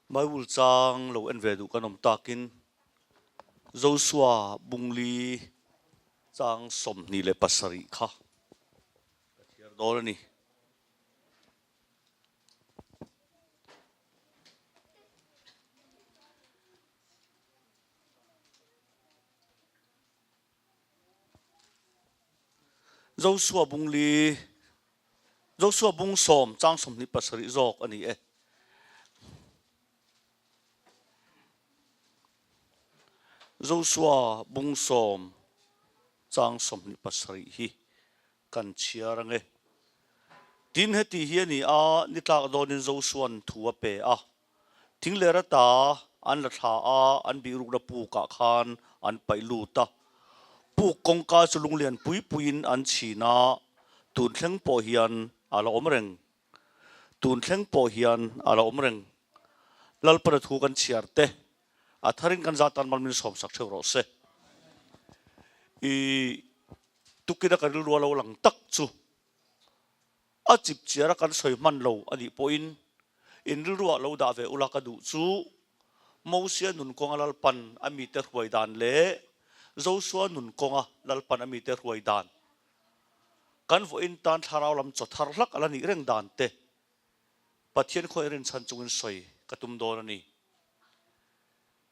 Bible chang lo en ve duh kan awm takin Joshua Bungli chang 27 kha ka chhiar dawn a ni. Joshua Bungli Joshua bung sawm chang 27 zawk a ni e. Joshua bung sawm chang 27 hi kan chhiar ang e. Tin heti hi a ni a, ni tlak dawnin Joshua'n thu a pe a. Thing leh rata an la thla a, an bihrukna pukah khan an paih lut a. Puk kawngka chu lunglian pui puiin an chhin a, tun thleng pawh hian a la awm reng. Tun thleng pawh hian a la awm reng. Lalpana thu kan chhiar te, a tharin kan zah tan mal min sawmsak theuh rawh se. I tukina ka rilru a lo lang tak chu a chip chiara kan sawi hman lo a nih pawhin in rilruah lo dah ve ula ka duh chu Mosia nun kawnga Lalpan a mite hruai dan leh Joshua nun kawnga Lalpan a mite hruai dan kan vawiin tan thlarau lam chaw thar hlak a la nih reng dan te Pathian khawi rinchhan chungin sawi ka tum dawn a ni.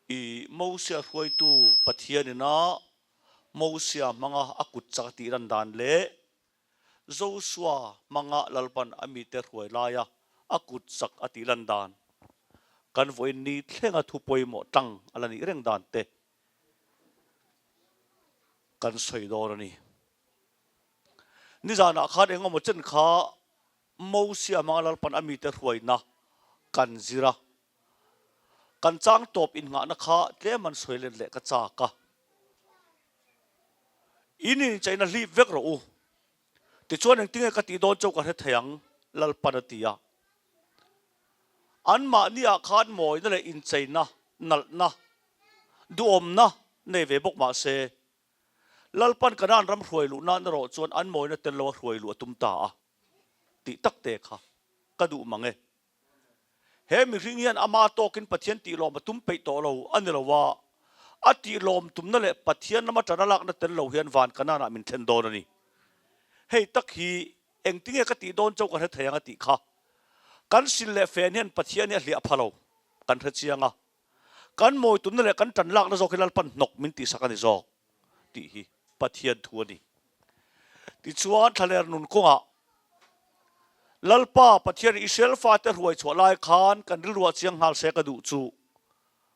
I Mosia hruaitu Pathian ina Mosia hmanga a kut chak a tih lan dan leh Joshua hmanga Lalpan a mite hruai laia a kut chak a tih lan dan, kan vawiin ni thlenga thu pawimawh tlang a la nih reng dan te kan sawi dawn a ni. Nizanah khan eng emaw chen kha Mosia hmanga Lalpan a mite hruaina kan zir a, kan chang tawp innghahna kha tlem an sawi let leh ka chak a. In incheina hlip vek rawh u. Tichuan engtinge ka tih dawn chauh ka hre thei ang, Lalpan a ti a. Anmahniah khan mawina leh incheina, nalhna, duhawmna nei ve bawk mah se, Lalpan Kanaan ram hruai luh nan erawh chuan an mawina tel lo a hruai luh a tum ta a tih tak te kha ka duh mang e. He mihring hian ama tawkin Pathian tihlawm a tum peih tawh lo a ni lo a, a tihlawm tumna leh Pathian lama ṭan a lakna tel lo hian van Kanaan-ah min thlen dawn a ni. Hei tak hi engtinge ka tih dawn chauh ka hre thei ang a tih kha. Kan sil leh fen hian Pathian hi a hliah pha lo, kan hre chiang a. Kan mawi tumna leh kan ṭan lakna zawk hi Lalpan hnawk min tihsak a ni zawk tih hi Pathian thu a ni. Tichuan thlaler nun kawngah Lalpa Pathian Israel fate hruai chhuah lai khan kan rilruah chiang nghal se ka duh chu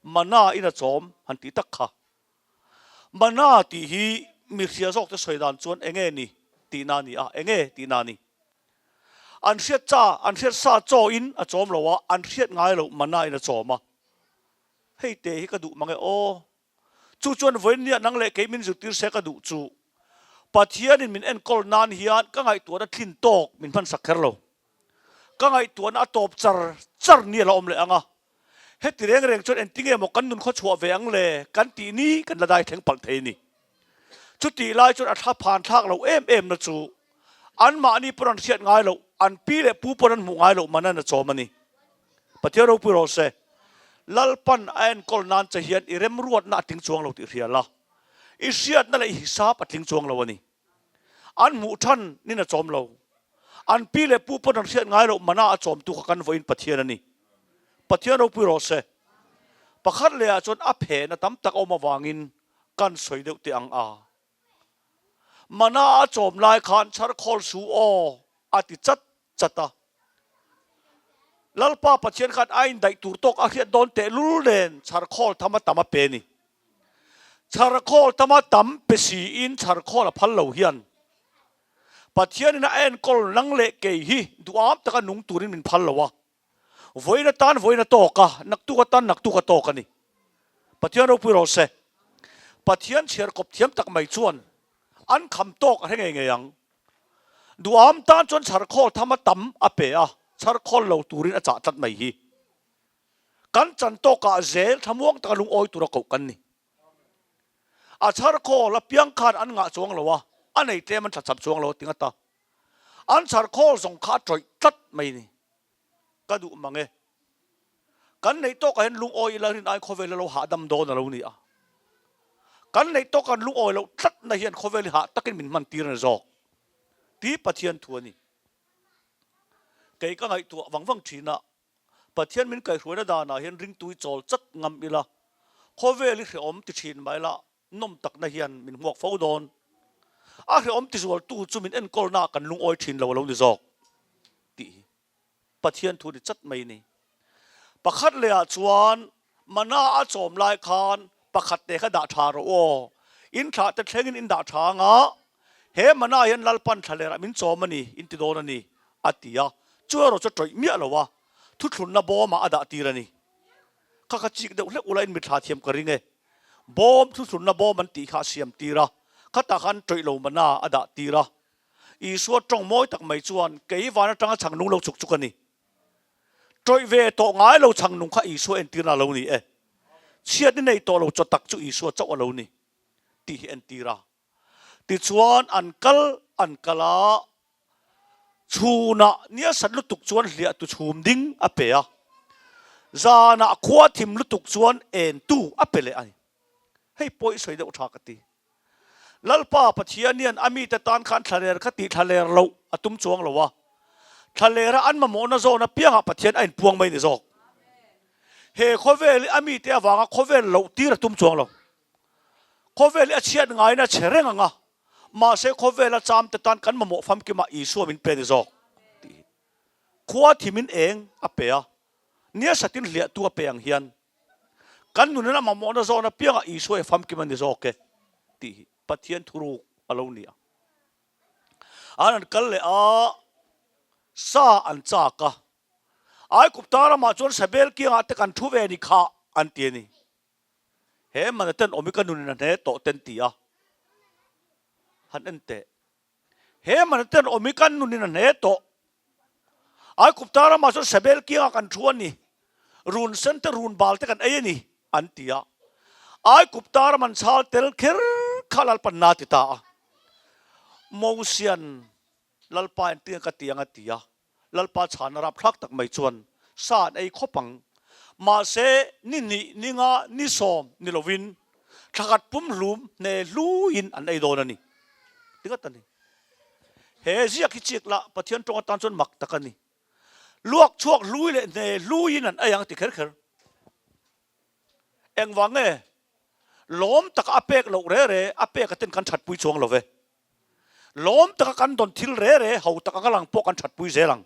Mana in a chawm han tih tak kha. Mana tih hi mi hria zawkte sawi dan chuan enge ni tihna a ni a, enge tihna a ni. An hriat cha, an hriat sa chaw in a chawm lo a, an hriat ngai loh Mana in a chawm a. Hei te hi ka duh mang e aw. Chu chuan vawiin nia nang leh kei min zirtir se ka duh chu Pathianin min enkawl nan hian ka ngaihtuahna tlin tawk min hmansak kher lo. Ka ngaihtuahna a tawp char char ni a la awm leh ang a. Heti reng reng chuan engtinge maw kan nun khaw chhuah ve ang le kan tih ni kan la dai thleng palh thei a ni. Chutih lai chuan a thla phan thlak loh em em na chu anmahni pawn an hriat ngai loh, an pi leh pu pawn an hmuh ngai loh man an a chawm a ni. Pathian ropui rawh se, Lalpan a enkawl nan che hian i remruatna a tling chuang lo tih hria la, i hriatna leh i hisap a tling chuang lo a ni. An hmuh than nin a chawm lo. An pi leh pu pawn an hriat ngai loh mana a chawmtu kha kan vawiin Pathian a ni. Pathian ropui rawh se. Pakhat leh ah chuan a phehna tam tak a awm avangin kan sawi deuh teh ang a. Mana a chawm lai khan chhar khawl su aw a ti chat chat a. Lalpa Pathian khan a indaih tur tawk a hriat dawn tehlul nen chhar khawl tham a tam a pe ni. Chhar khawl tam a tam pe siin chhar khawl a phal lo hian Pathianin a enkawl nang leh kei hi duham taka nung turin min phal lo a. Vawiin atan vawiin a tawk a, naktuk atan naktuk a tawk a ni. Pathian ropui rawh se. Pathian chhiar kawp thiam tak mai chuan an kham tawk a hre ngei ngei ang. Duham tan chuan chharkhawl tham a tam a pe a, chharkhawl lo turin a chah tlat mai hi. Kan chan tawkah zel thlamuang taka lungawi tura koh kan ni. A chharkhawl apiang khan an ngah chuang lo a, a nei tlem an tlachham chuang lo a ti ngat a. An chharkhawl zawng kha a tawih tlat mai ni. Ka duh mang e. Kan neih tawkah hian lungawi ila rin ai khawvel hi lo hahdam dawn a lo ni a. Kan neih tawk kan lungawi loh tlatna hian khawvel hi hah takin min hman tir a ni zawk tih Pathian thu a ni. Kei ka ngaihtuah vang vang thin a, Pathian min kaihhruaina danah hian ringtu hi chawl chat ngam ila, khawvel hi hrehawm ti thin mah ila nawm takna hian min hmuak fo dawn. A hrehawm tizualtu chu min enkawlnaah kan lungawi thin lo a lo ni zawk tih hi. Pathian thu ni chat mai ni. Pakhat leh ah chuan mana a chawm lai khan pakhat te kha dah tha rawh aw, in thlah te thlengin in dah tha anga he mana hian Lalpan thlaler ah min chawm a ni in ti dawn a ni a ti a, chu erawh chu tawih miah lo a, thuthlunna bawm ah a dah tir a ni. Kha kha chik deuh hlek ula in mithla thiam ka ring e. Bawm thuthlunna bawm an tih kha a siam tir a, khatah khan tawih lo mana a dah tir a, Isua tawng mawi tak mai chuan, Kei van atanga chhang nung lo chuk chuk a ni. Tawih ve tawh ngai lo chhang nung kha Isua entirna a lo ni e. Chhiat ni nei tawh lo chaw tak chu Isua chauh a lo ni tih hi entir a. Tichuan an kal an kal a, chhunah nia sat lutuk chuan hliah tu chhum ding a pe a, zanah khua thim lutuk chuan en tu a pe leh a ni. Hei pawh i sawi deuh tha ka ti. Lalpa Pathian hian a mite tan khan thlaler kha tih thlaler loh a tum chuang lo a, thlalera an mamawhna zawn apiangah Pathian a inpuang mai ni zawk. He khawvel hi a mite avanga khawvel loh tir a tum chuang lo. Khawvel hi a chhiat ngaiin a chhe reng ang a, mahse khawvela chamte tan kan mamawh famkimah Isua min pe ni zawk tih hi. Khua thimin eng a pe a, nia satin hliahtu a pe ang hian Kan nunin a mamawhna zawn apiangah Isua hi famkim a ni zawk e tih hi Pathian thuruk a lo ni a. An an kal leh a, sa an chak a, Aigupta ramah chuan Sabel kiangah te kan thu ve ni kha an ti a ni. He mana ten awm hi ka nunin a hne tawh ten ti a, han en teh. He mana ten awm hi kan nunin a hne tawh. Aigupta ramah chuan Sabel kiangah kan thu a ni, run sen te run bal te kan ei a ni, an ti a. Aigupta ram an chhal tel kher kha Lalpan na ti ta a. Mosian Lalpa engtin ka ti ang a ti a. Lalpa chhana rapthlak tak mai chuan sa an ei khawp ang. Mahse, ni hnih, ni nga, ni sawm ni lovin thlakhat pumhlum hne hluiin an ei dawn a ni. Tingat a ni. He ziak hi chik lah Pathian tawng atan chuan mak tak a ni. Luak chhuak hlui leh hne hluiin an ei ang ti kher kher. Engvang nge? Lawm taka a pek loh re re, a pek aten kan thatpui chuang lo ve. Lawm taka kan dawn thil re re ho tak anga lang pawh kan thatpui zel ang.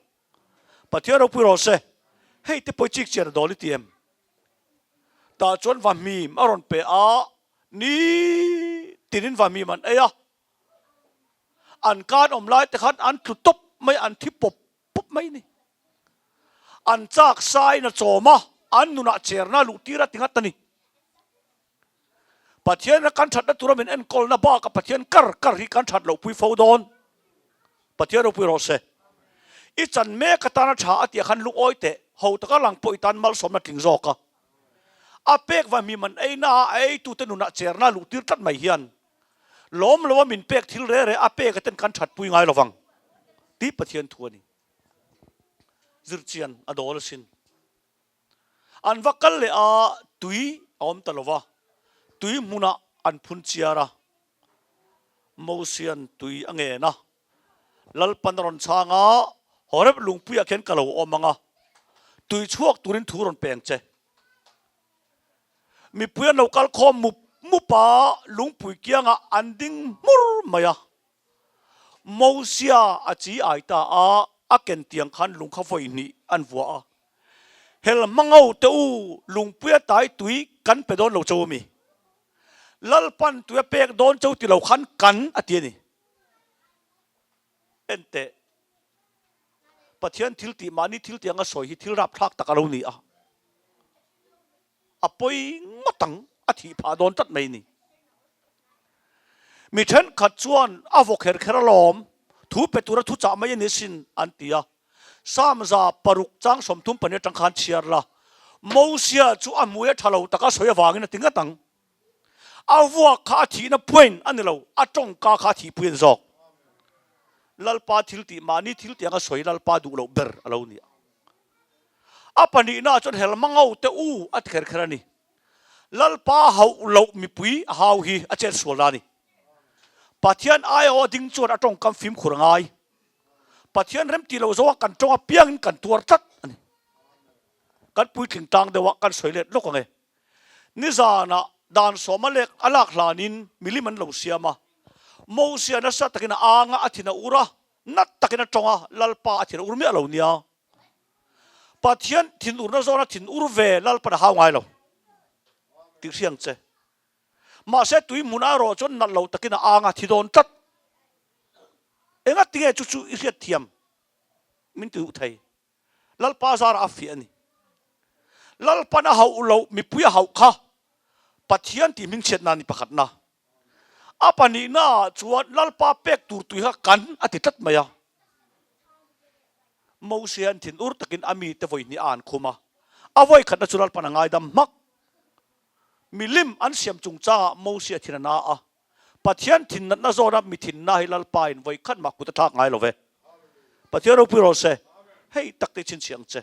Pathian ropui rawh se, hei te pawh i chik chian a dawl i ti em? Tah chuan vahmim a rawn pe a, ni tinin vahmim an ei a, an kan awm lai te khan an tlu tawp mai, an thi pawp pawp mai ni. An chak sain a chawm a, an nunah cherna a luh tir a ti ngat a ni. Pathian a kan thatna tura min enkawlna bakah Pathian kar kar hi kan that lohpui fo dawn. Pathian ropui rawh se. I chan mek atana tha a tih khan lungawi teh, ho taka lang pawh i tan malsawmna tling zawk a. A pek va mi man eina a a eitute nunah cherna luh tir tlat mai hian lawm lo a min pek thil re re a pek aten kan thatpui ngai lovang tih Pathian thu a ni. Zirchian a dawl asin. An va kal leh a, tui a awm ta lo va, tui hmunah an phun chiar a. Mosian tui a ngen a, Lalpan a rawn chhang a, Horeb lungpuiah khian ka lo awm ang a, tui chhuak turin thu rawn peng che. Mipui an lo kal khawm mup mup a, lungpui kiangah an ding hmur mai a. Mosia a chi ai ta a, a ken tiang khan lung kha vawi hnih an vuah a. Hel hmango te u, lungpuia tai tui kan pe dawn lo cheu ami? Lalpan tui a pek dawn cheu ti lo khan kan a ti a ni. Enteh, Pathian thil tih mahni thil tih anga sawi hi thil rapthlak tak a lo ni a. A pawi ngawt ang, a thih phah dawn tlat mai ni. Mi thenkhat chuan a vaw kher kher alawm, thu pe tura thu chah mai a ni sin an ti a. Samza paruk chang 30 pahnih atang khan chhiar la, Mosia chu a hmui a tha lo taka sawi avangin a ti ngat ang. A vuak kha a thihna point a ni lo, a tawngka kha a thihpui a ni zawk. Lalpa thil tih mahni thil tih anga sawi Lalpa duh loh ber a lo ni a. A pahnihnaah chuan Helmango te u a ti kher kher a ni. Lalpa hauh loh mipui a hau hi a chet sual a ni. Pathian aiawh a ding chuan a tawngkam fimkhur a ngai. Pathian remti lo zawng a kan tawng apiangin kan tuar tlat a ni. Kan puitling tlang deuh a kan sawi let lawk ang e. Nizanah dan sawma lek a lak hlanin milim an lo siam a. Mosia nasa takin a ang a, a thin a ur a, nat takin a tawng a, Lalpa a thin a ur miah lo nia. Pathian thinurna zawna thin ur ve Lalpan a hau ngai lo tih hriang che. Mahse tui hmun a erawh chuan nalh lo takin a ang a, thi dawn tlat. Enga tinge chu chu i hriat thiam min ti duh thei. Lalpa zarah a fiah a ni. Lalpan a hauh loh mipui a hauh kha Pathian tih hmingchhiatna a ni pakhatna. A pahnihnaah chuan Lalpa pek tur tui kha kan a ti tlat mai a. Mose an thinur takin a mite vawi hnih a an khum a, a vawi khatna chu Lalpan a ngaidam hmak. Milim an siam chungchangah Mose a thin a na a, Pathian thinnatna zawna mi thinna hi Lalpa in vawi khat mah kut a thlak ngai lo ve. Pathian ropui rawh se, hei tak te chhinchhiah ang che.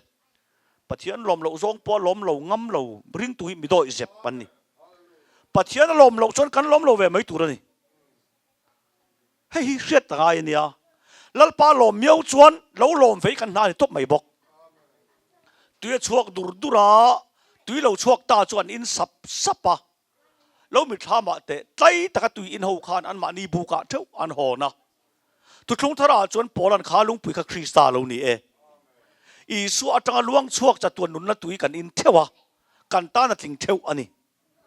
Pathian lawm loh zawng pawh a lawm lo ngam lo ringtu hi mi dawih zep an ni. Pathian a lawm loh chuan kan lawm lo ve mai tur a ni. Hei hi hriat ta ngai a nia. Lalpa lawm miau chuan lo lawm ve hi kan hna a ni tawp mai bawk. Tui a chhuak dur dur a, tui lo chhuak ta chu an in sap sap a. Lo mitthlamah teh tlai taka tui in ho khan anmahni bukah theuh an hawn a. Thuthlung tharah chuan Paula'n kha lungpui kha Krista a lo ni e. Isua atanga luang chhuak chatuan nunna tui kan in theuh a, kan tan a tling theuh a ni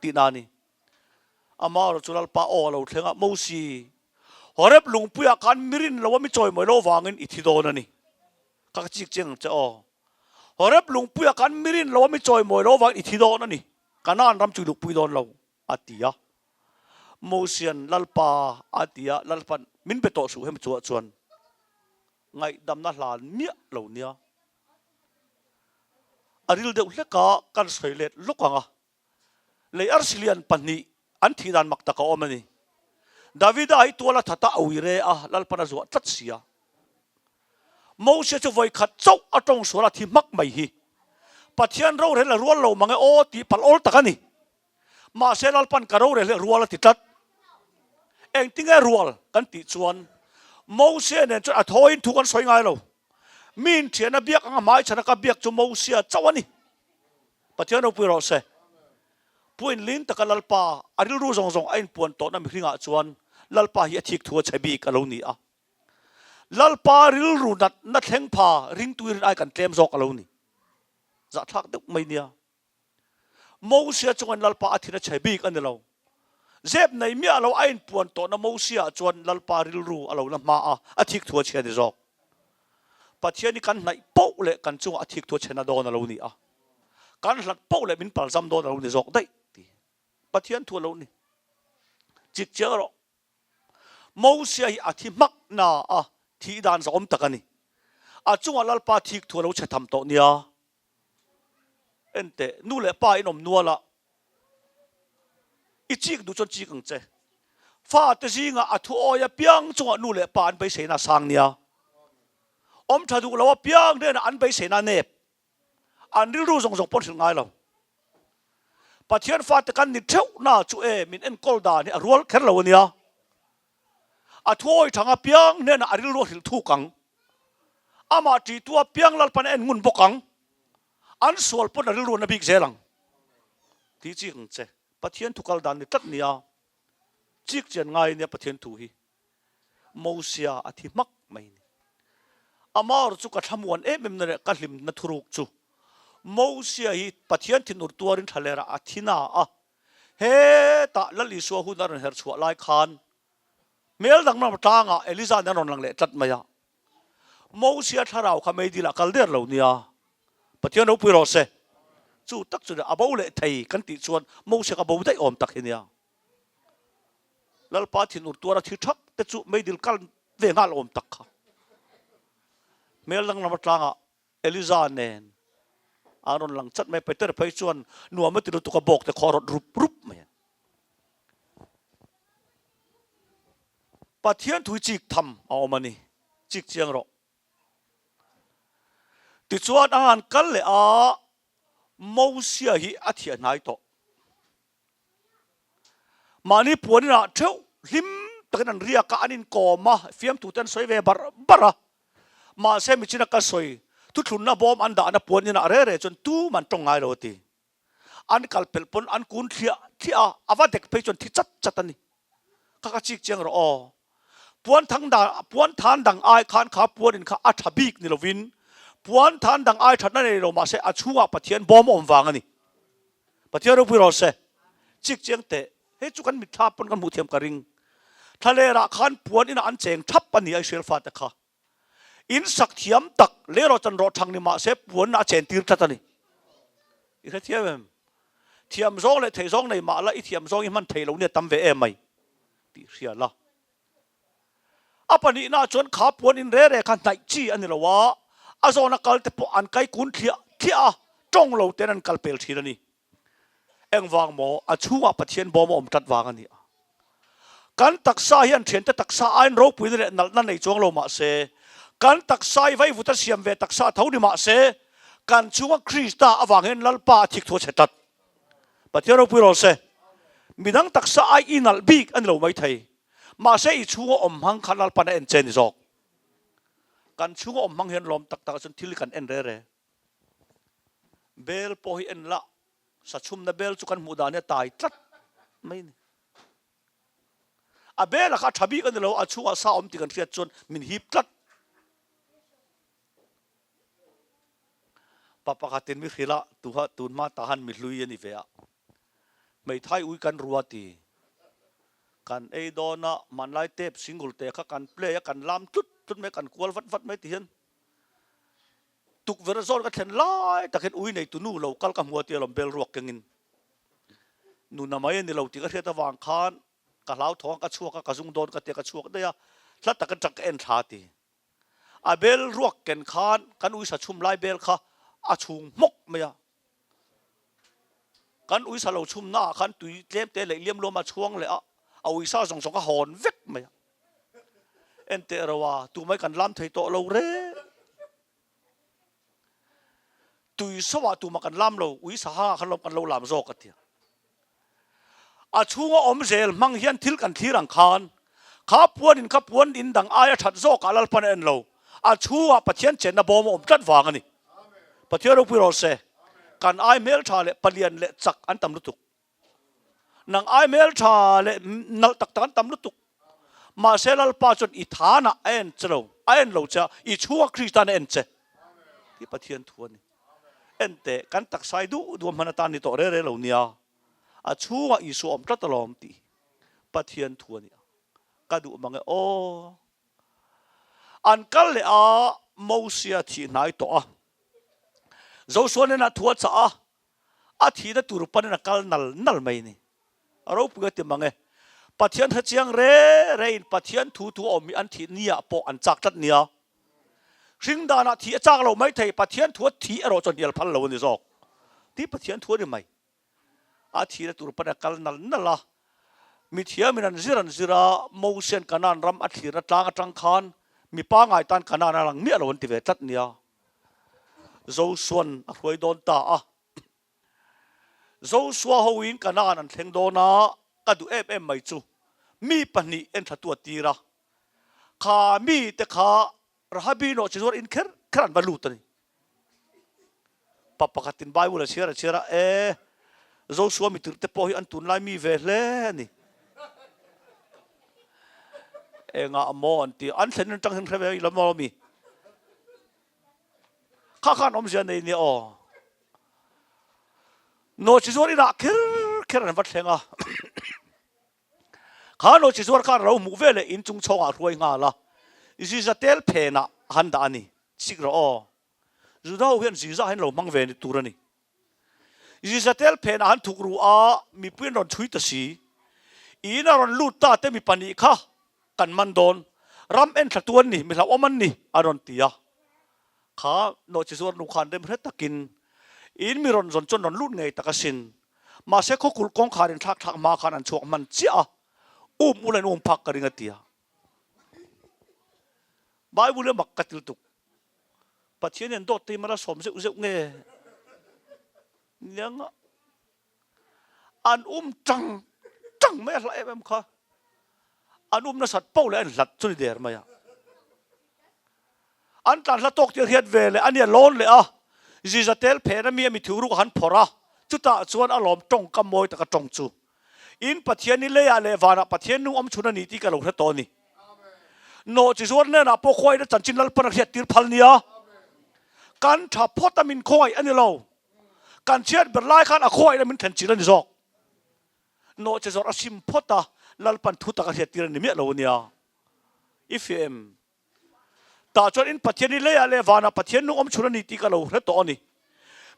tihna a ni. Amaherawhchu chu Lalpa aw a lo thleng a, Mosi, Horeb lungpuiah khan mi rin lo a mi chawimawi lo vangin i thi dawn a ni. Ka ka chik chiang ang che aw. Horeb lungpuiah khan mi rin lo a mi chawimawi lo vangin i thi dawn a ni. Kanaan ram chu i lukpui dawn lo, a ti a. Mosian, Lalpa, a ti a, Lalpan, Min be tawh suh hemi chuah chuan ngaihdamna hlan miah lo nia. A ril deuh hlek a, kan sawi let lawk ang a. Lei arsi lian pahnih an thih dan mak tak a awm a ni. Davida hi tual a that a, a ui re a, Lalpan a zuah tlat si a. Moses chu vawi khat chauh a tawng sual a thi hmak mai hi. Pathian rorel a rual lo mang e aw tih palh awl tak a ni. Mahse Lalpan ka rorel hi a rual a ti tlat. Engtinge rual kan tih chuan Moses nen chuan a thawiin thu kan sawi ngai lo. Mi inthian a biak anga hmaichhana ka biak chu Moses chauh a ni. Pathian ropui rawh se. Pu inlin taka Lalpa a rilru zawng zawng a inpuan tawhna mihringah chuan Lalpa hi a thik thu a chhe bik a lo ni a. Lalpa rilru natna thleng pha ringtui rin ai kan tlem zawk a lo ni. Zahthlak deuh mai nia. Mosia chungin Lalpa a thin a chhe bik a ni lo. Zep nei miah lo a inpuan tawhna Mosia chuan Lalpa rilru a lo la hma a, a thik thu a chhe a ni zawk. Pathian hi kan hnaih poh leh kan chungah a thik thu a chhe na dawn a lo ni a. Kan hlat poh leh min palzam dawn a lo ni zawk daih ti. Pathian thu a lo ni. Chik chiang rawh. Mosia hi a thi hmak na a thih dan zahawm tak a ni. A chungah Lalpa thik thu a lo chhe tham tawh nia. Enteh, nu leh pa in awm nual a, i chik duh chuan chik ang che. Fate zingah a thu awi apiang chungah nu leh pa an beiseina a sang nia. Awm tha duh lo apiang hnenah an beiseina a nep. An rilru zawng zawng pawn hrilh ngai lo. Pathian fate kan ni theuh na chu e min enkawl dan hi a rual kher lo a nia. A thuawi thang apiang hnenah a rilru a hrilh thuk ang. Amah ṭihtu apiang Lalpan a en ngun bawk ang. An sual pawn a rilru a na bik zel ang. Tih chik ang che. Pathian thu kal dan ni tlat nia. Chik chian ngai nia Pathian thu hi. Mosia a thi hmak mai ni. Amar chu ka thlamuan em em na leh ka hlimna thuruk chu Mosia hi Pathian thinur tuarin thlalerah a thi na a, hetah Lal Isua hun a rawn her chhuah lai khan hmel danglam tlangah Eliza nen a rawn lang leh tlat mai a. Mosia thlarau kha meidilah kal der lo nia. Pathian ropui rawh se. Chu tak chu a bo leh thei kan tih chuan Mosia kha bo daih awm tak hi nia. Lalpa thinur tuara thi thak te chu meidil kal ve nghal awm tak kha. Hmel danglam atlangah Eliza nen an rawn lang chat mai. Peter phei chuan nuam a ti lutuk a bawk te khaw a rawt rup rup mai a. Pathian thui chik tham a awm a ni. Chik chiang rawh. Tichuan a han kal leh a, Mosia hi a thiah hnai tawh. Mahni puan inah theuh hlim takin an riak a, an inkawm a, fiamthu te an sawi ve barh barh a. Mahse michina ka sawi, thuthlunna bawm an dahna puan inah re re chuan tum an tawng ngai lo a ti. An kal pelh pawn an kun thliah thliah a, a va dek phei chuan thi chat chat a ni. Kha ka chik chiang rawh aw. Puan thang dan, puan than dang ai khan kha puan in kha a tha bik ni lovin, puan than dang ai thatna nei lo mahse a chhungah Pathian bawm a awm vang a ni. Pathian ropui rawh se. Chik chiang teh, hei chu kan mitthla pawn kan hmuh thiam ka ring. Thlalerah khan puan inah an cheng thap a ni a Israel fate kha. In sak thiam tak leh rawh chan rawh thang ni mah se puanna a chen tir tlat a ni. I hrethiam em? Thiam zawng leh theih zawng nei mah la i thiam zawng i hman thei lo nia tam ve em mai tih hria la. A pahnihna chuan kha puan in re re kha hnaih chi a ni lo a, a zawna kal te pawh an kai kun thliah thliah a, tawng lo ten an kal pel thin a ni. Engvang maw? A chhungah Pathian bawm a awm tlat vang a ni a. Kan taksa hian thiante taksa aiin ropuina leh nalhna nei chuang lo mah se, kan taksa hi vaivuta siam ve taksa tho ni mah se, kan chhunga Krista avang hian Lalpa a thik thu a chhe tlat. Pathian ropui rawh se. Midang taksa ai i nalh bik a ni lo maithei. Mahse i chhunga awm hmang kha Lalpan a en che a ni zawk. Kan chhunga awm hmang hian lawm tak tak ah chuan thil hi kan en re re. Bel pawh hi en la, sachhumna bel chu kan hmuh dan hi a tai tlat mai a ni. A bela kha a tha bik a ni lo, a chhungah sa awm tih kan hriat chuan min hip tlat. Pa pakhatin mi hrilh a, tuha tun hma tah han mi hlui a ni ve a, hmeithai ui kan rua ti. Kan ei dawn a, hmanlai tape single te kha kan play a, kan lam tlut tlut mai, kan kual vat vat mai ti hian Tukverh zawn ka thlen lai tak hian ui neitu nu lo kal ka hmu a tia lawm bel ruak kengin nuna mai a ni lo tih ka hriat avang khan ka hlauthawng a ka chhuak a ka zung dawn ka tia ka chhuak daih a hla tak atang ka en thla a ti. A bel ruak ken khan kan uisa chhum lai bel kha a chhung hmawk mai a, kan uisa lo chhum naah khan tui tlem te leh liam luam a chhuang leh a, a uisa zawng zawng kha hawn vek mai a. Enteh ro a, tumai kan lam thei tawh lo reng. Tui soah tumah kan lam lo, ui saha ah khan lawm kan lo lam zawk a ti a. A chhunga awm zel hmang hian thil kan thlir ang khan, kha puan in kha puan in dang aia that zawk ah Lalpan a en lo, a chhungah Pathian chenna bawm a awm tlat vang a ni. Pathian ropui rawh se, kan ai hmeltha leh palian leh chak an tam lutuk. Nang ai hmel tha leh nalh tak tak an tam lutuk. Mahse Lalpa chuan i thanah a en che lo, a en lo che a, i chhunga Kristan a en che. Hi Pathian thu a ni. En teh, kan taksa i duh duh a hman atan ni tawh re re lo nia. A chhungah Isua awm tlat alawm tih hi Pathian thu a ni a. Ka duh mang e aw. An kal leh a, Mosia thih hnai tawh a. Joshua hnenah thu a chah a, A thihna tur panin a kal nal nal mai a ni. A ropui a ti mang e. Pathian hre chiang re rein Pathian thu thu a awm hi an thih niah pawh an chak tlat nia. Hring danah thih a chak lo mai thei, Pathian thu a thih erawh chuan hnial phal lo a ni zawk. Tih Pathian thu a ni mai. A thihna tur panin a kal nal nal a. Mithiamin an zir an zir a, Mosian Kanaan ram a thlirna tlang atang khan mi pangai tan Kanaan a lang miah lo an ti ve tlat nia. Josua'n a hruai dawn ta a. Josua hoin Kanaan an thleng dawn a, ka duh em em mai chu mi pahnih enthlatu a tir a. Kha mite kha Rahabi nawh chi zuar in kher kher an va lut a ni. Pa pakhatin Bible a chhiar a chhiar a, E, Josua mitirh te pawh hi an tunlai mi ve hle a ni. Engah maw an ti a, an thlen atang hian hre ve ila maw mi? Kha khan awmzia nei nia aw. Nawhchi zuar inah kher kher an va thleng a. Kha nawhchi zuar khan ro hmuh veleh in chung chhawngah hruai nghal a. Ziza tel phenah a han dah a ni. Chik rawh aw. Juda ho hian Ziza hian lo hmang ve ni tur a ni. Ziza tel phenah han thuk ru a, mipui an rawn chhui ta si. In a rawn lut ta te mi pahnih kha kan man dawn, ram en thla tu an ni, mi hlauhawm an ni, a rawn ti a. Kha nawhchi zuar nu khan rem hre takin in mi rawn zawn chuan rawn lut ngei tak asin. Mahse khawkulh kawngkhar in thlak thlak hma khan an chhuak hman chiah a, um ula in um phak ka ring a ti a. Bible hi a mak ka til tuk. Pathian hian dawt te hi mala sawm zeuh zeuh nge niang a? An um tang tang mai a hla em em kha. An um nasat poh leh an hlat chu ni der mai a. An tlan hla tawk tih a hriat ve leh a nia lawn leh a, Ziza tel phen a mi a mi thiu ruk a han phawrh a, chutah chuan a lawm tawngkam mawi taka tawng chu In Pathian i leiah leh vanah Pathian nung awm chhun a ni tih ka lo hre tawh a ni. Nawh chi zuar hnenah pawh khuaina chanchin Lalpan a hriat tir phal nia. Kan tha phawt a min khawngaih a ni lo. Kan chhiat ber lai khan a khawngaihna min thlen chil a ni zawk. Nawh chi zawrh a sim phawt a, Lalpan thu tak a hriat tir a ni miah lo a nia. I fiah em? Tah chuan in Pathian hi leiah leh vanah Pathian nung awm chhun a ni tih ka lo hre tawh a ni.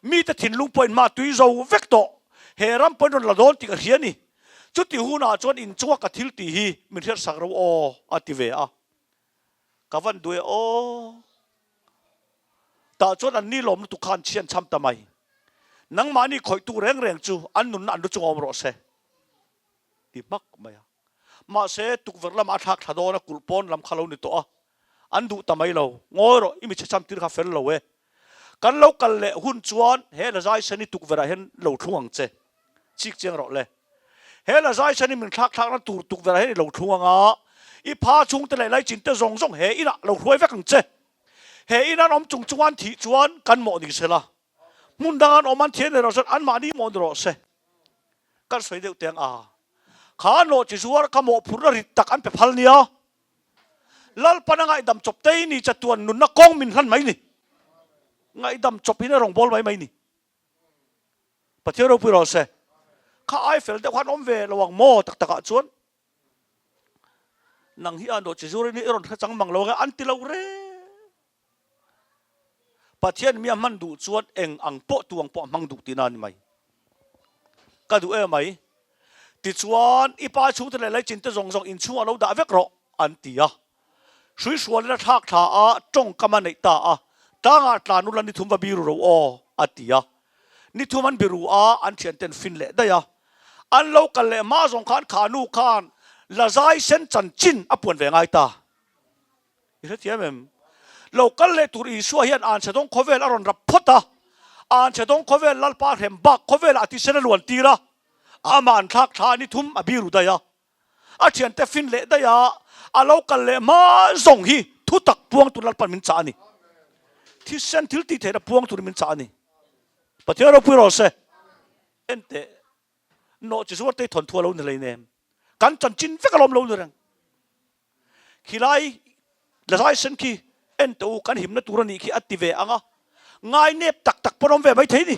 Mite thinlung pawhin hma tui zo vek tawh. He ram pawhin rawn la dawn tih ka hria a ni. Chuti hunah chuan in chunga ka thil tih hi min hriatsak ro aw, a ti ve a. Ka van duh e aw. Tah chuan an ni lawm lutuk kha an chhian cham ta mai. Nangmahni khawihtu reng reng chu an nunna an lu chunga awm rawh se. Ti hmak mai a. Mahse, tukverh lamah a thlak thla dawn a, kulh pawn lam kha lo ni tawh a, an duh ta mai lo. Ngawi rawh, i michhe cham tir kha fel lo e. Kan lo kal leh hun chuan he lazai sen hi tukverhah hian lo thlung ang che. Chik chiang rawh le. He lazai sen hi min thlak thlakna tur tukverhah hian i lo thlung ang a, i pha chhungte leh laichin te zawng zawng he inah lo hruai vek ang che. He in an awm chung chunga an thih chuan kan mawh ni sela. Hmun dang an awm an thian erawh chuan anmahni mawh ni rawh se. Kan sawi deuh teng a, kha nawh chi zuar ka mawhphurhna rit tak an pe phal nia. Lalpan a ngaihdam chawp tei ni chatuan nunna kawng min hlan mai ni. Ngaihdam chawp in a rawn bawl mai mai ni. Pathian ropui rawh se. Kha ai fel deuh khan awm ve lo ang maw tak takah chuan nang hi a nawh chi zuar in i rawn hre chang mang lo ang e an ti lo reng. Pathian mi a hman duh chuan eng ang pawh tu ang pawh a hmang duh tihna a ni mai. Ka duh em mai. Tichuan, i pa chhungte leh leichin te zawng zawng inchhungah lo dah vek rawh, an ti a. Hruihrualin a thlak thla a, tawngkam a neih ta a. Tlangah tlan ula nithum va biru ro aw, a ti a. Nithum an biru a, an thianten fin leh daih a. An lo kal leh hma zawng khan kha nu khan Lazai sen chanchin a puan ve ngai ta. I hrethiam em? Lo kal leh tur Isua hian Anchhe dawng khawvel a rawn rap phawt a, Anchhe dawng khawvel Lalpa hrem bak khawvelah a thisen a luan tir a, amah an thlak thla a ni thum a biru daih a, a thiante fin leh daih a, a lo kal leh hma zawng hi thutak puang tur Lalpan min chah a ni. Thisen thil tih theihna puang turin min chah a ni. Pathian ropui rawh se. Enteh, nawh chi zuar te hi thawnthu a lo ni hleinem. Kan chanchin vek alawm lo ni reng. Khilai lazai sen khi en teh u kan himna tur a nih khi a ti ve ang a, ngai nep tak tak pawn awm ve maithei ni.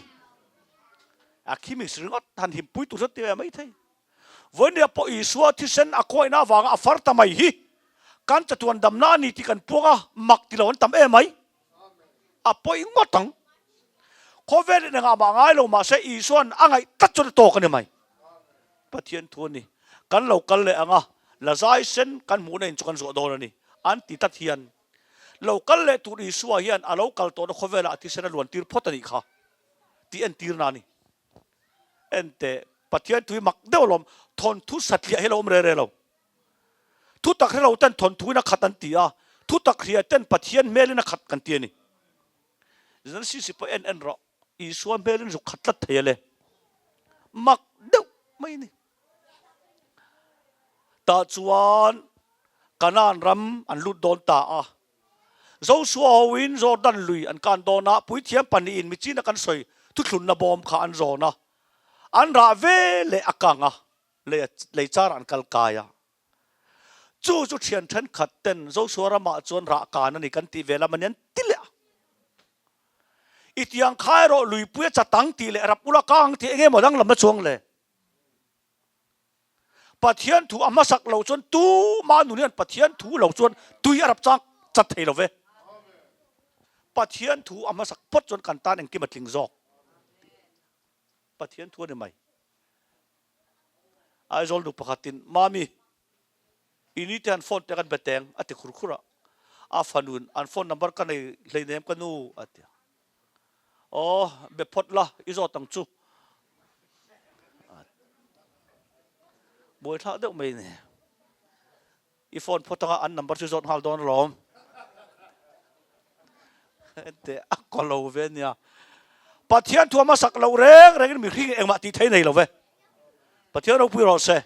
A khimis ringawt han himpui tur chuan ti ve maithei. Vawinia pawh Isua thisen a kawihna avanga a far ta mai hi kan chatuan damna a ni tih kan puang a, mak ti lo an tam em mai. A pawi ngawt ang. Khawvel in engah mah ngai lo mahse Isua'n a ngaih tlat chuan a tawk a ni mai. Pathian thu a ni. Kan lo kal leh ang a, lazai sen kan hmuhna in chu kan zawh dawn a ni. An ti tlat hian lo kal leh tur Isua hian a lo kal tawhna khawvelah a thisen a luan tir phawt a nih kha tih entirna a ni. Enteh, Pathian thu hi mak deuh alawm, thawnthu satliah hi a lo awm re re lo. Thutak hre lo ten thawnthu in a khat an ti a, thutak hria ten Pathian hmel in a khat kan ti a ni. Zalsisi pawh en en rawh, Isua hmel in zuk khat tlat thei a le. Mak deuh mai a ni. Tah chuan Kanaan ram an lut dawn ta a. Josua hoin Jordan lui an kan dawn a, puithiam pahnihin michina kan sawi thuthlunna bawm kha an zawn a, an rah ve leh a kang a. Lei lei char an kal kai a. Chu chu thian thenkhat ten Joshua ramah chuan rah kan a ni kan tih ve lam a ni an ti leh a. I tiang kha erawh luipui a chatang tih leh rap ula kang tih enge maw danglam na chuang le. Pathian thu a hmasak lo chuan tuma nun hian Pathian thu lo chuan tui a rap chang chat thei lo ve. Pathian thu a hmasak phawt chuan kan tan engkim a tling zawk. Pathian thu a ni mai. Aizawl nu pakhatin, Mami, i ni te han phone te kan be teng, a ti khur khur a. A fanuin, An phone number ka nei hleinem ka nu, a ti a. Aw, be phawt la, i zawt ang chu. Buaithlak deuh mai ni. I phone phawt anga an number chu zawt nghal dawn alawm. Enteh, a kaw lo ve nia. Pathian thu a hmasak loh reng rengin mihring engmah tih thei nei lo ve. Pathian ropui rawh se.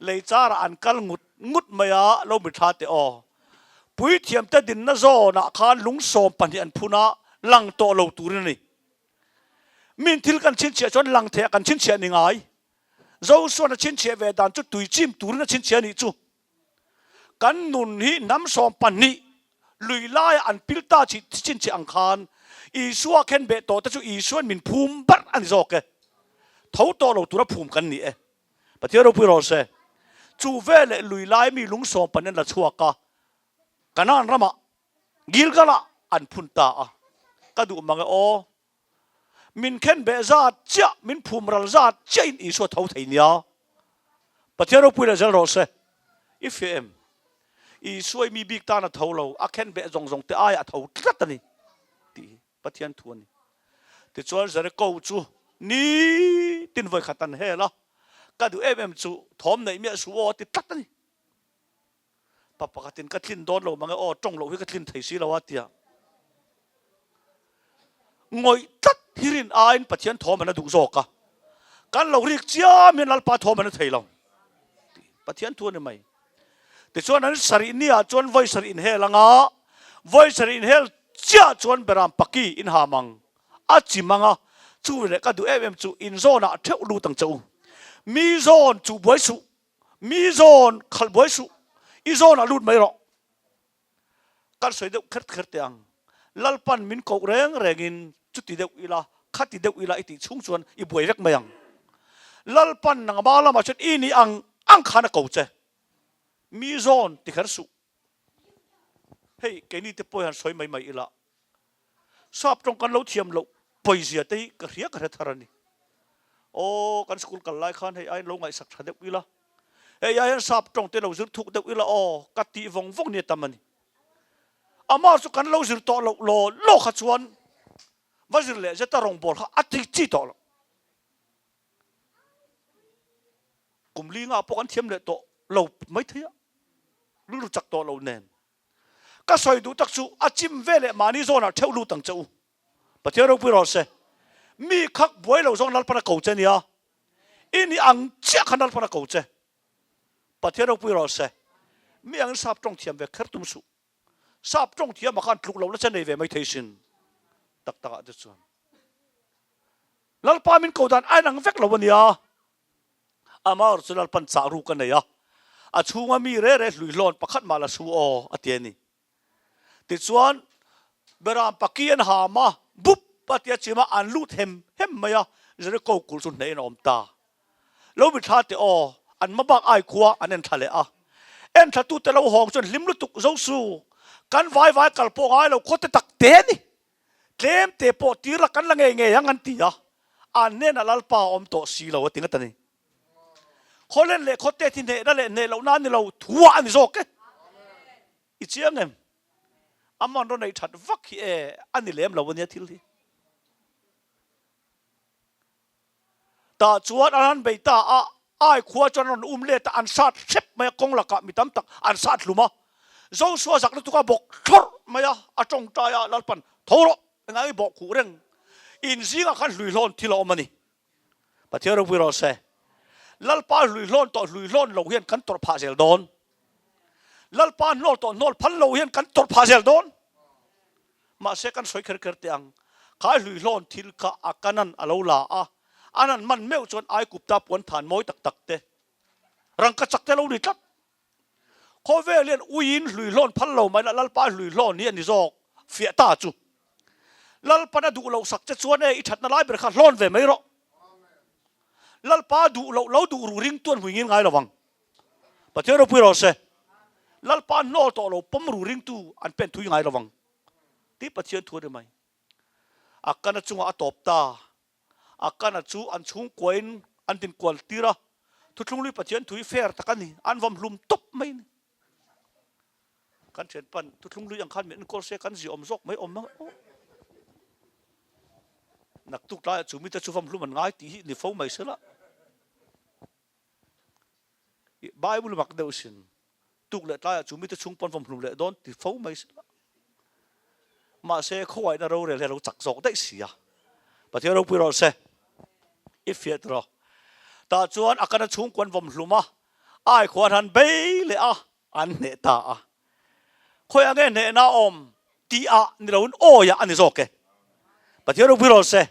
Lei charah an kal ngut ngut mai a, lo mi tha teh aw. Puithiamte dinna zawnah khan lungsawm pahnih an phun a, lang tawh lo turin a ni. Min thil kan chhinchhiah chuan lang theiah kan chhinchhiah ni ngai. Zosuan a chhinchhiah ve dan chu tui chim turin a chhinchhiah a nih chu. Kan nun hi hnam 12 lui laiah an pil ta chih chhinchhiah ang khan Isua khen beh tawh te chu Isuan min phum barh a ni zawk e. Tho tawh lo tura phum kan ni e. Pathian ropui rawh se. Chu veleh lui lai mi lung 12 an la chhuak a, Kanaan ramah Gilgal-ah an phun ta a. Ka duh mang e aw. Min khen beh zat chiah, min phum ral zat chiahin Isua tho thei nia. Pathian ropui leh zel rawh se. I fiah em? Isua i mi bik tan a tho lo, a khen beh zawng zawng te aiah a tho tlat a ni tih hi Pathian thu a ni. Tichuan Jeriko chu nitin vawikhat an hel a, ka duh em em chu thawm neih miah suh aw a ti tlat a ni. Pa pakhatin ka tlin dawn lo mange aw, tawng loh hi ka tlin thei si lo a tia. Ngawih tlat hi rin aiin Pathian thawm an a duh zawk a. Kan lo rik chiam hian Lalpa thawm an a thei lo. Pathian thu a ni mai. Tichuan an sarih nia chuan vawi sarih inhel anga, vawi sarih inhel chiah chuan Beram paki inham ang a chim anga, chu leh ka duh em em chu inzawnah theuh lut ang che u. Mi zawn chuh buai suh. Mi zawn khalh buai suh, i zawnah lut mai rawh. Kan sawi deuh kher kher teh ang. Lalpan min koh reng rengin chuti deuh ila, khati deuh ila i tih chhung chuan i buai vek mai ang. Lalpan nangma lamah chuan i nih ang ang khan a ko che. Mi zawn ti kher suh. Hei keini te pawh hian sawi mai mai ila. Sap tawng kan lo thiam loh pawizia te hi ka hria ka hre thar a ni. Aw kan school kal lai khan hei aiin lo ngaihsak tha deuh ila, hei aiin sap tawng te lo zir thuk deuh ila aw ka tih vawng vawng nia tam a ni. Amah chu kan lo zir tawh loh law law kha chuan va zir leh zeta rawngbâwl kha a ti chi tawh lo. Kum li ngah pawh kan thiam leh tawh lo maithei a, rilru chak tawh lo nen. Ka sawi duh tak chu a chim ve leh mahni zawnah theuh lut ang che u. Pathian ropui rawh se. Mi khak buai lo zawng Lalpan a ko che nia. I ni ang chiah khan Lalpan a ko che. Pathian ropui rawh se. Mi angin sap tawng thiam ve kher tum suh. Sap tawng thiam ah khan tluk lohna che nei ve mai thei sin. Tak tak ah te chuan. Lalpa min ko dan a inang vek lo a nia. Amah chu Lalpan chah ruk a nei a, a chhunga mi re re hluihlawn pakhat mah la su aw, a ti a ni. Tichuan, Beram paki an ham a, bup a tia chim a, an lut hem hem mai a, Jeriko kulh chu hnehin a awm ta. Lo mithla teh aw, an hmabak ai khua an enthla leh a. Enthlatute lo hawng chuan hlim lutuk zo su, kan vai vai kal pawh ngai lo khawte tak te a ni. Tlem te pawh tir la kan la ngei ngei ang an ti a, an hnenah Lalpa a awm tawh si lo a ti ngat a ni. Khawlen leh khawte thi hnehna leh hneh lohna a ni lo, thuah a ni zawk e. I chiang em? Aman rawn neih that vak hi e a ni lem lo a nia thil hi. Tah chuan an han bei ta a, Ai khua chuan an rawn um let a, an sat hrep mai a, kawng lakah mi tam tak an sat hlum a. Joshua zak lutuk a bawk thlawrh mai a, a tawngtai a, Lalpan, Tho rawh, engah i bawh khuh reng? In zingah khan hluihlawn thil a awm a ni. Pathian ropui rawh se. Lalpa hluihlawn tawh hluihlawn lo hian kan tawrh phah zel dawn. Lalpa hnawl tawh hnawl phal lo hian kan tawrh phah zel dawn. Mahse kan sawi kher kher teh ang, khai hluihlawn thil kha a kanan a lo la a, an han man meuh chuan Aikupta puan than mawi tak tak te, rangka chak te lo ni tlat. Khawvel hian uiin hluihlawn phal lo mai la Lalpa hluihlawn hi a ni zawk fiah ta chu. Lalpan a duh loh sak che chuan e i thatna lai ber kha hlawn ve mai rawh. Lalpa duh loh lo duh ru ring tuan hmui ngil ngai lo vang. Pathian ropui rawh se. Lalpa hnawl tawh lo pawm ru ringtu an pen thui ngai lovang tih Pathian thu a ni mai. Akana chungah a tawp ta. Akana chu an chhungkuain an dinkual tir a, Thuthlunglui Pathian thu hi fair tak a ni, an vawm hlum tawp mai a ni. Kan thianpan Thuthlunglui ang khan min enkawl se kan ziawm zawk mai awm ang aw. Naktuk laiah chu mite chu vawm hlum an ngai tih hi ni fo mai sela. Bible mak deuh sin tuk leh tlaiah chu mite chhung pawn vawm hlum leh dawn ti fo mai sela. Mahse khawngaihna rorel hi a lo chak zawk daih si a. Pathian ropui rawh se. I fiah tawh. Tah chuan a kana chhungkua an vawm hlum a, ai khuan han bei leh a, an hneh ta a. Khawiah nge hnehna a awm tih ah ni loin awi ah a ni zawk e. Pathian ropui rawh se.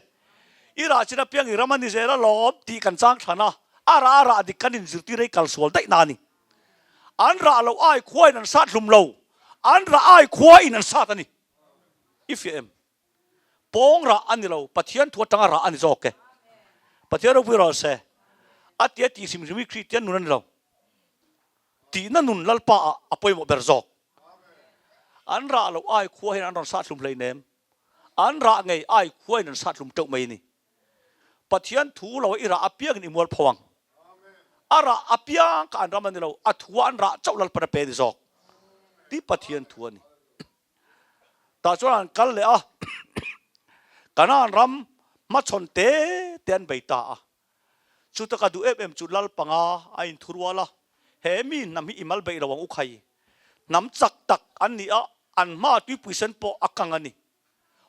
I rah chin apiang i ram a ni zel alawm tih kan chang thlan a, a rah a rah dik kan inzirtir ei kal sual daih na a ni. An rah loh ai khua in an sat hlum lo, an rah ai khua in an sat a ni. I fiah em? Pawng rah a ni lo, Pathian thu atanga rah a ni zawk e. Pathian ropui rawh se. A tia tih hrim hrim hi Kristian nun a ni lo. Tihna nun Lalpa ah a pawimawh ber zawk. An rah loh ai khua hian an rawn sat hlum hleinem. An rah ngei ai khua in an sat hlum teuh mai a ni. Pathian thu lo i rah apiangin i mual pho ang. A rah apiang kha an ram a ni lo, a thua an rah chauh Lalpan a pe a ni zawk. Tih Pathian thu a ni. Tah chuan an kal leh a, Kanaan ram hmachhawn te te an bei ta a. Chuta ka duh em em chu Lal panga a inthurual a, he mi hnam hi i mal beih lo ang u khai. Hnam chak tak an ni a, an hma tuipui sen pawh a kang a ni.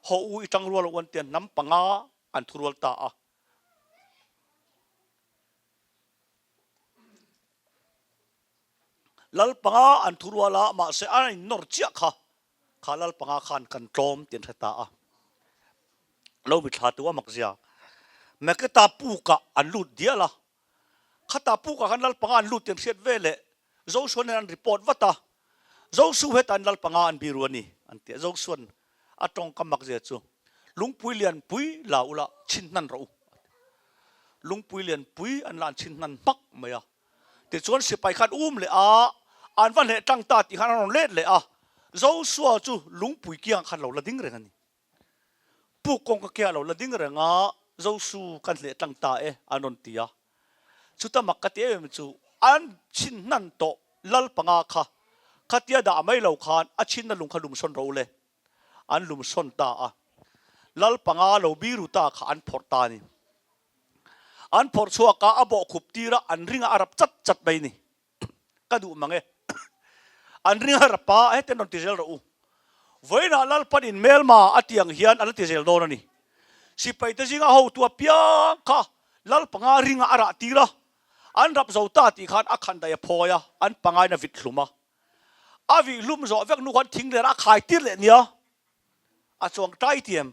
Haw u i tang rual lo an tia hnam panga an thurual ta a. Lal panga an thurual a, mahse a innawr chiah kha, kha lal panga khan kan tlawm tih an hre ta a. Lo mithla tu a mak zia. Maketa pukah an lut dial a, khata pukah khan lal panga an lut tih an hriat ve leh Joshua nen an report vat a, Joshua hetah an lal panga an biru a ni an ti a, Joshua'n a tawngkam mak zia chu lungpui lian pui la ula chhin hnan rawh u a ti. Lungpui lian pui an la an chhin hnan hmak mai a. Tichuan sipai khan um leh a, an va hneh tlang ta tih khan an rawn let leh a, Joshua chu lungpui kiangah khan lo la ding reng a ni. Puk kawngka kiangah lo la ding reng a, Joshua kan hneh tlang ta e an rawn ti a. Chuta mak ka ti em em chu an chhin hnan tawh lal panga kha khatia dah mai lo khan a chhinna lung kha lum sawn ro le. An lum sawn ta a, lal panga lo biru ta kha an phawrh ta a ni. An phawrh chhuak a, a bawh khup tir a, an ring a, a rap chat chat mai ni. Ka duh mang e. An ring a rap a, hetiang rawn ti zel rawh u. Vawiinah Lalpan in hmelma a ti ang hian a la ti zel dawn a ni. Sipaite zinga hotu apiang kha Lal panga ringa a rah tir a, an rap zo ta tih khan a khan daih a phawi a, an pangain a vit hlum a. A vih hlum zawh vek hnu khan thing lerah a khai tir leh nia, a chuang tai tiam.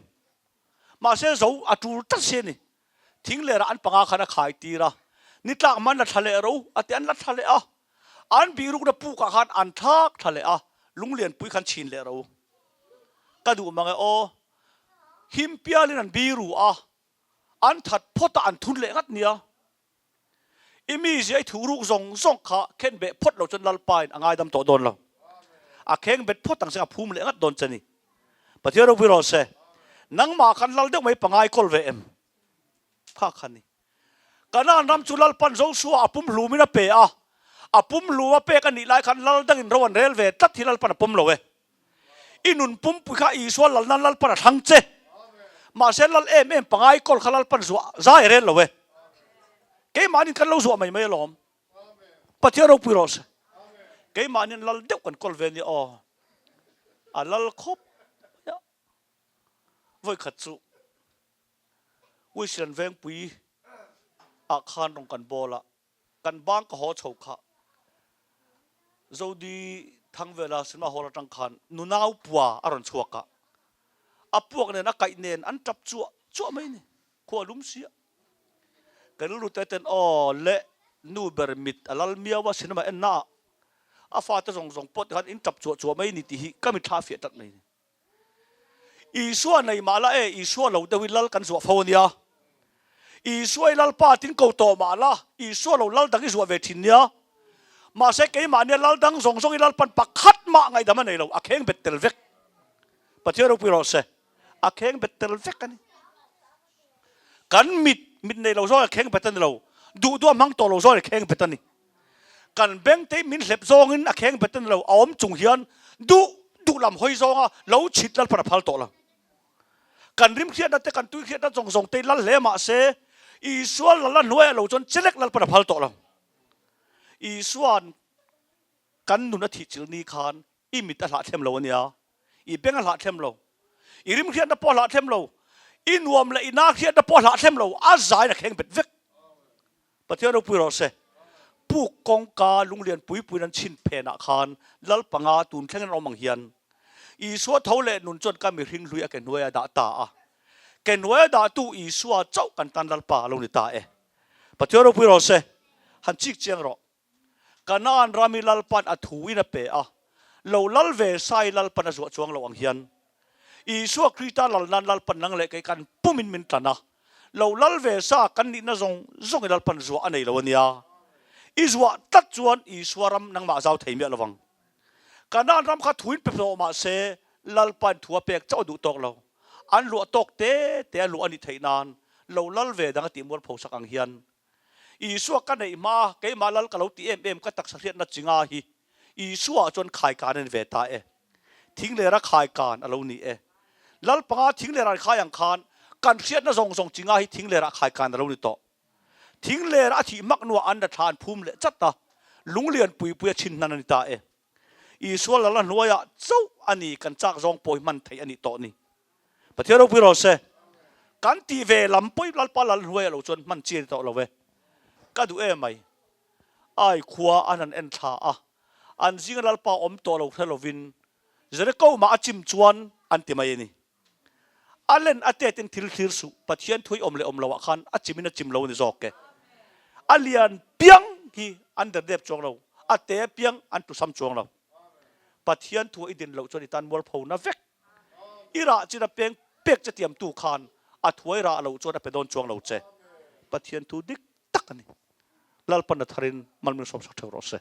Mahse zo a tul tlat si a ni. Thing lerah an panga khan a khai tir a, ni tlak hman la thla leh ro a ti an la thla leh a. An bihrukna pukah khan an thlak thla leh a, lunglianpui khan chhin leh ro. Ka duh mang e aw. Him pialin an biru a, an that phawt a an thun leh ngat nia. I mizia i thuruk zawng zawng kha khen beh phawt lo chuan Lalpa in a ngaidam tawh dawn lo. A kheng bet phawt ang che a phum leh ngat dawn che ni. Pathian ropui rawh se. Nangmah khan lal deuh mai pangai kawl ve em? Kha kha ni. Kanaan ram chu Lalpan Joshua a pum hlumin a pe a. A pum hlum a pek a nih lai khan lal dangin ro an rel ve tlat hi Lalpan a pawm lo e. I nun pumpui kha Isua lal nan Lalpan a thlang che. Mahse lal em em pangai kawl kha Lalpan zuah zai a rel lo e. Keimahnin kan lo zuah mai mai alawm. Pathian ropui rawh se. Keimahnin lal deuh kan kawl ve nia aw. A lal khawp mai a. Vawikhat chu Uisian Vengpui ah khan rawn kan bawl a. Kan bang ka haw chho kha Zodi Thangvela cinema hall atang khan nunau pua a rawn chhuak a, a puak nen a kaih nen an tap chuah chuah mai ni, khua lum sia. Ka rilru te ten aw le nu ber mit a lal miau a cinema en na ah a fate zawng zawng pawh tikhan in tap chuah chuah mai ni tih hi ka mitthla fiah tlat mai ni. Isua nei mah la e, Isua lo deuh i lal kan zuah fo a nia. Isua i Lalpa tin ko tawh mah la, Isua lo lal dang i zuah ve thin nia. Mahse keimah nia lal dang zawng zawng i Lalpan pakhat mah ngaihdam a nei lo, a kheng bet tel vek. Pathian ropui rawh se, a kheng bet tel vek a ni. Kan mit, mit nei lo zawng a kheng bet a ni lo, duh duh a hmang tawh lo zawng a kheng bet a ni. Kan beng te min hlep zawngin a kheng bet a ni lo, a awm chung hian duh duh lam hawi zawnga lo chhit Lalpan a phal tawh lo. Kan rim hriatna te kan tui hriatna zawng zawng te lal hle mah se Isua lal a hnuaiah lo chuan chelek Lalpan a phal tawh lo. Isua'n kan nun a thih chil ni khan i mit a hlahthlem lo a nia, i beng a hlahthlem lo. I rim hriatna pawh a hlah thlem lo. I nuam leh i na hriatna pawh a hlah thlem lo. A zain a kheng bet vek. Pathian ropui rawh se. Puk kawngka lunglian pui puiin an chhin phenah khan lal panga tun thlengin an awm ang hian Isua tho leh nun chuan ka mihring hlui a ke hnuaia dah ta a. Ke hnuaia dahtu Isua chauh kan tan Lalpa a lo ni ta e. Pathian ropui rawh se. Han chik chiang rawh. Kanaan ram hi Lalpan a thu in a pe a, lo lal ve sai Lalpan a zuah chuang lo ang hian Isua Krista lal nan Lalpan nang leh kei kan pum in min tlan a, lo lal ve sa kan nihna zawng zawng in Lalpan zuah a nei lo a nia. I zuah tlat chuan Isua ram nangmah a zau thei miah lovang. Kanaan ram kha thu in pe hlawh mah se Lalpan thu a pek chauh a duh tawk lo. An luah tawk te te a luah a nih theih nan lo lal ve dang a tih mualpho sak ang hian Isua ka neih hma, keimah lal ka lo ti em em ka taksa hriatna chi nga hi Isua ah chuan khaikan a ni ve ta e. Thinglera khaikan a lo ni e. Lal panga thinglera an khai ang khan kan hriatna zawng zawng chi nga hi thinglera khaikan a lo ni tawh. Thinglera a thih hmak hnuah an la thla an phum leh chat a, lunglian pui pui a chhin hnan a ni ta e. Isua lal a hnuaiah chauh a ni kan chak zawng pawh hi hman theih a nih tawh ni. Pathian ropui rawh se. Kan tih ve lam pawh Lalpa lal hnuai a lo chuan hman chi a ni tawh lo e. Ka duh em mai. Ai khua an han en thla a, an zinga Lalpa awm tawh lo hre lovin Jeriko mah a chim chuan an ti mai a ni. A len a tetin thil thlir suh, Pathian thui awm leh awm loah khan a chimin a chim lo a ni zawk e. A lian piang hi an derdep chuang lo, a te piang an tusam chuang lo. Pathian thu i din loh chuan i tan mualpho na vek. I rah chin a peng pek che tiamtu khan a thuai rah loh chuan a pe dawn chuang lo che. Pathian thu dik tak a ni. Lalpan a tharin malmin sawmsak theuh rawh se.